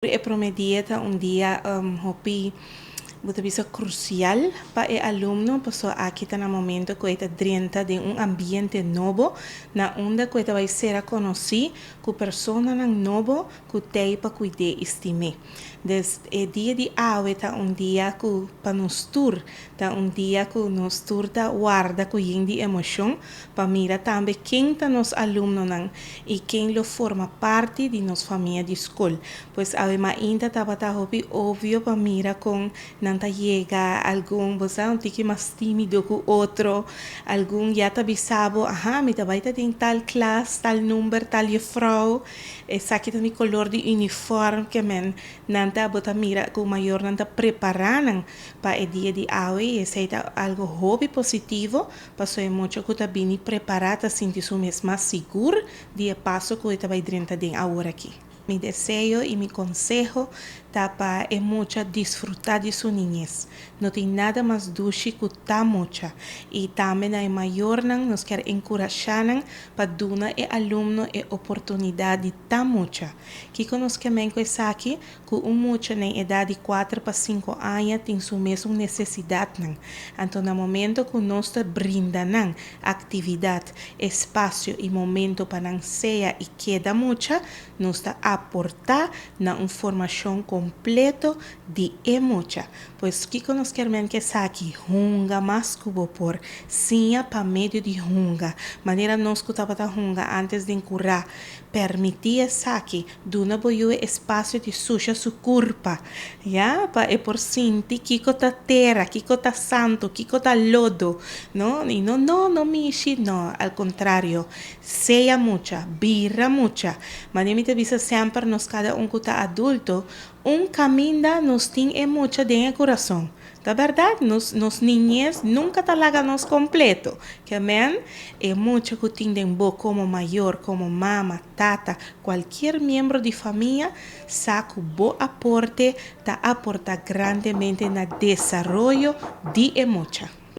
E prome dia ta un dia hopi, bo ta bisa, crucial pa e alumno, pasobra aki ta na momento cu e ta drenta den un ambiente nobo, na unda cu e ta bay ser conoci cu personanan nobo cu t'ey pa cuid'e y stim'e. Dus e dia di awe ta un dia cu pa nos tur ta un dia cu nos tur ta warda cu yen di emocion pa mira tambe ken ta nos alumnonan y ken lo forma parti di nos famia di scol. Pues awe mainta tabata hopi obvio pa mira con nan ta yega, algun, bo sa, un tiki mas timido cu otro, algun ya ta bisa bo: "Aha, mi ta bay ta den tal klas, tal number, tal juffrouw, esaki ta mi color di uniform." Ke men nan ta, bo ta mira cu mayornan ta prepara nan pa e dia di awe y esey ta algo hopi positivo, paso e mucha cu ta bini prepara ta sinti su mes mas sigur di e paso cu e ta bay drenta den awor aki. Mi deseo y mi conseho ta pa e mucha disfruta di su niñez. No tin nada mas dushi cu ta mucha. Y tambe na e mayornan nos kier encurasha nan pa duna e alumno e oportunidad di ta mucha. Kico nos kiermen cu esaki? Cu un mucha na edad di 4 pa 5 aña tin su mesun necesidadnan. Anto na momento cu nos ta brinda nan actividad, espacio y momento pa nan sea y keda mucha, nos ta aporta na un formacion completo di e mucha. Pues kico nos kiermen cu esaki? Hunga mas cu bo por. Siña pa medio di hunga. Manera nos cu tabata hunga antes den cura. Permiti esaki, duna bo yiu espacio di susha su curpa. Ya, pa e por sinti kico ta tera, kico ta santo, kico ta lodo. No, y no, no, no mishi, no, al contrario. Sea mucha, bira mucha. Manera mi ta bisa semper, nos cada un cu ta adulto, un caminda nos tin e mucha den curason. Ta berdad, nos niñez nunca ta laga nos completo. Kiermen, e mucha cu tin den bo como mayor, como mama, tata, cualkier miembro di famia, sa cu bo aporte ta aporta grandemente na desaroyo di e mucha.